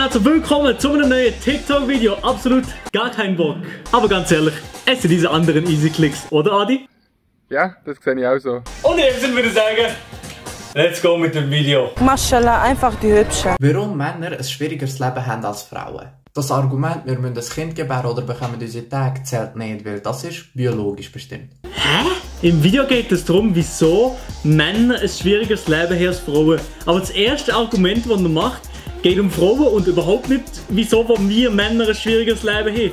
herzlich willkommen zu einem neuen TikTok-Video. Absolut gar kein Bock. Aber ganz ehrlich, es sind diese anderen Easy Clicks, oder Adi? Ja, das sehe ich auch so. Und in dem Sinne würde ich sagen, let's go mit dem Video. Maschallah, einfach die Hübschen. Warum Männer ein schwierigeres Leben haben als Frauen? Das Argument, wir müssen ein Kind gebären oder bekommen unsere Tage, zählt nicht, weil das ist biologisch bestimmt. Hä? Im Video geht es darum, wieso Männer ein schwierigeres Leben haben als Frauen. Aber das erste Argument, das er macht, geht um Frauen und überhaupt nicht, wieso wir Männer ein schwieriges Leben haben.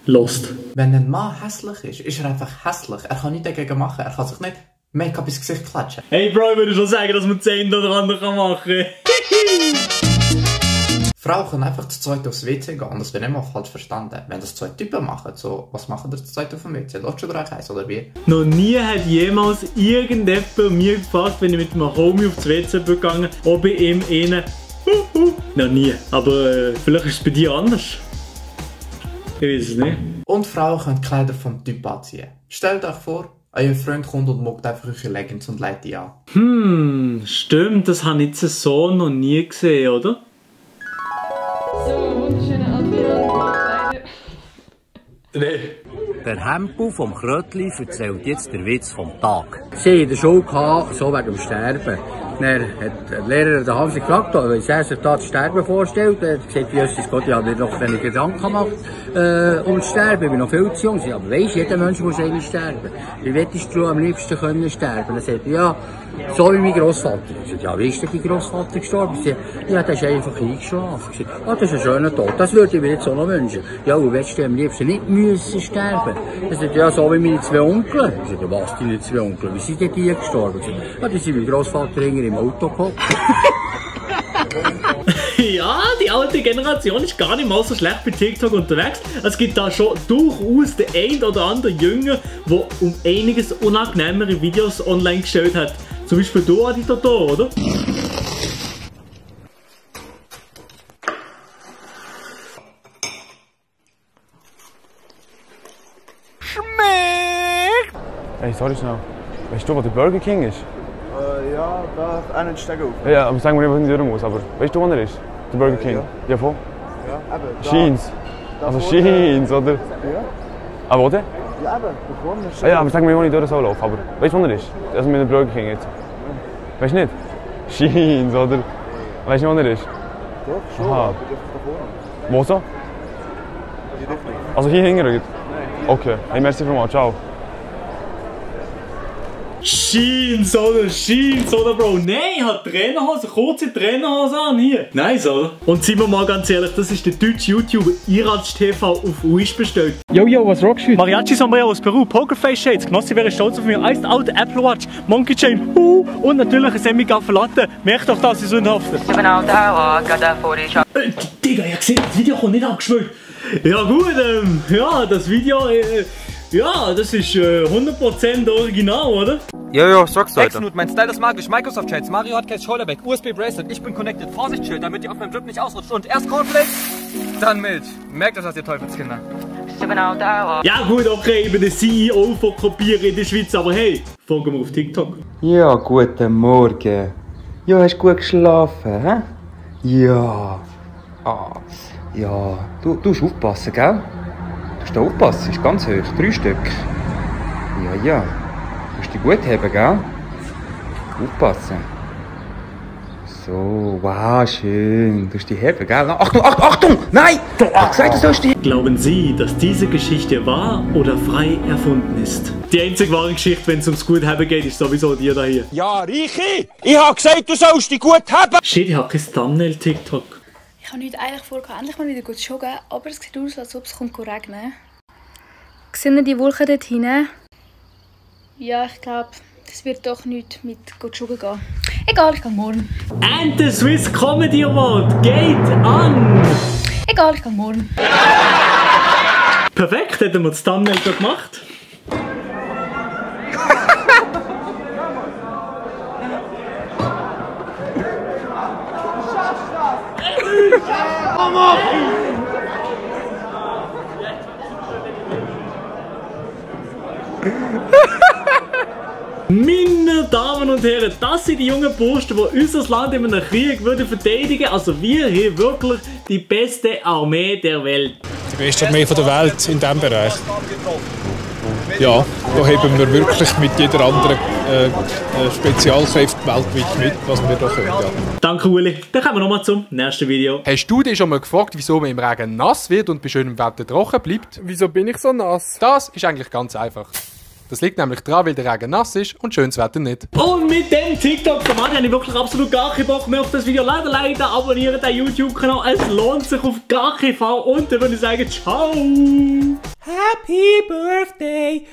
Lost. Wenn ein Mann hässlich ist er einfach hässlich. Er kann nichts dagegen machen. Er kann sich nicht Make-up ins Gesicht klatschen. Hey Bro, ich würde schon sagen, dass man 10 oder andere machen kann. Frauen können einfach zu zweit aufs WC gehen. Und das wird nicht mal falsch verstanden. Wenn das zwei Typen machen, so, was machen die zu zweit auf dem WC? Lotst du euch eins oder wie? Noch nie hat jemals irgendjemand mir gefragt, wenn ich mit einem Homie aufs WC gegangen bin, ob ich ihm einen noch nie. Aber vielleicht ist es bei dir anders. Ich weiß es nicht. Und Frauen können Kleider vom Typ anziehen. Stellt euch vor, euer Freund kommt und mockt einfach eure Leggings und legt die an. Stimmt, das habe ich jetzt so noch nie gesehen, oder? So, wunderschöne Adrian. Nein. Der Hempel vom Krötli erzählt jetzt den Witz vom Tag. Sie hatten in der Schule gehabt, so wegen dem Sterben. Dann hat der Lehrer den Hansi gefragt, wie er sich das Sterben vorstellt. Er hat gesagt, Jesus Gott, ich habe mir noch keine Gedanken gemacht um das Sterben. Ich bin noch viel zu jung. Sie aber weisst, jeder Mensch muss eigentlich sterben. Wie würdest du am liebsten können sterben? Er sagt, ja, so wie mein Grossvater. Ich sagte, ja, wie ist denn dein Grossvater gestorben? Sie sagt, ja, der ist einfach eingeschlafen. Ich sagte, ah, das ist ein schöner Tod. Das würde ich mir jetzt auch noch wünschen. Ja, und willst du am liebsten nicht müssen sterben? Er sagt, ja, so wie meine zwei Onkel. Ich sagte, was, deine zwei Onkel? Wie sind denn die gestorben? Ich sagte, ja, die sind mein Grossvater im Auto gehockt. Ja, die alte Generation ist gar nicht mal so schlecht bei TikTok unterwegs. Es gibt da schon durchaus den ein oder anderen Jünger, der um einiges unangenehmere Videos online gestellt hat. Zum Beispiel du, Adi Toto, oder? Schmeckt! Hey, sorry schnell. Weißt du, wo der Burger King ist? Ja, da einen Steg auf. Ja, aber sagen wir nicht, wo ich durch muss. Aber weißt du, wo er ist? Der Burger King? Ja, wo? Ja, eben. Scheins. Also Scheins, oder? Ja. Aber wo denn? Ja, eben. Da vorne ist Ja, aber sag mir, wo ich durch so laufe. Aber weißt du, wo er ist? Also mit dem Burger King jetzt. Weißt du nicht? Scheins, oder? Weißt du, wo er ist? Doch, schon. Aha. Aber das ist da vorne. Wo so? Die Richtung. Also hier hinten? Nein. Okay. Hey, merci vielmals. Ciao. Jeans, oder Bro? Nein, ich habe Trainerhose, kurze Trainerhose an hier. Nice, oder? Und seien wir mal ganz ehrlich, das ist der deutsche YouTuber Iratsch TV auf Wish bestellt. Yo, was rockst du? Mariachi Sombrero aus Peru, Pokerface Shades, Knossi wäre stolz auf mich, Iced Out, Apple Watch, Monkey Chain, und natürlich ein Semi-Gaffel-Latte. Merkt doch, dass ich sündhafte. Digga, ich hab gesehen, das Video kommt nicht abgeschmückt. Ja gut, ja, das Video, ja, das ist 100% original, oder? Jojo, was sagst du heute? Exnut, mein Style ist magisch, Microsoft Shades, Mario Hotcase Shoulderback, USB Bracelet, ich bin connected, Vorsichtsschild, damit ihr auf meinem Drip nicht ausrutscht und erst Cornflakes, dann Milch. Merkt euch das, ihr Teufelskinder. Ja gut, okay, ich bin der CEO von Kopieren in der Schweiz, aber hey, folgen wir auf TikTok. Ja, guten Morgen. Ja, hast du gut geschlafen, hä? Ja. Ah, ja. Du musst aufpassen, gell? Du musst aufpassen, ist ganz hoch, 3 Stück. Ja. Du musst dich gut haben, gell? Aufpassen. So, wow, schön. Du musst dich haben, gell? Achtung! Nein! Ich hab gesagt, du sollst dich... Glauben Sie, dass diese Geschichte wahr oder frei erfunden ist? Die einzige wahre Geschichte, wenn es ums Guthaben geht, ist sowieso die da hier. Ja, Reichi! Ich hab gesagt, du sollst dich gut haben! Shit, ich hab kein Thumbnail-TikTok. Ich habe heute eigentlich vor, endlich mal wieder gut zu joggen, aber es sieht aus, als ob es regnen. Sehen Sie die Wolken dort hinten? Ja, ich glaube, das wird doch nicht mit gut joggen gehen. Egal, ich gehe morgen. And the Swiss Comedy Award geht an! Egal, ich gehe morgen. Perfekt, hätten wir das Thumbnail schon gemacht. Meine Damen und Herren, das sind die jungen Burschen, die unser Land in einem Krieg würden verteidigen. Also wir haben wirklich die beste Armee der Welt. Die beste Armee der Welt in diesem Bereich. Ja, da heben wir wirklich mit jeder anderen Spezialkräfte weltweit mit, was wir da können. Ja. Danke Uli, dann kommen wir nochmal zum nächsten Video. Hast du dich schon mal gefragt, wieso man im Regen nass wird und bei schönem Wetter trocken bleibt? Wieso bin ich so nass? Das ist eigentlich ganz einfach. Das liegt nämlich daran, weil der Regen nass ist und schönes Wetter nicht. Und mit dem TikTok-Format habe ich wirklich absolut gar keinen Bock mehr auf das Video. Leider abonnieren den YouTube-Kanal. Es lohnt sich auf gar keinen Fall. Und dann würde ich sagen, ciao! Happy Birthday!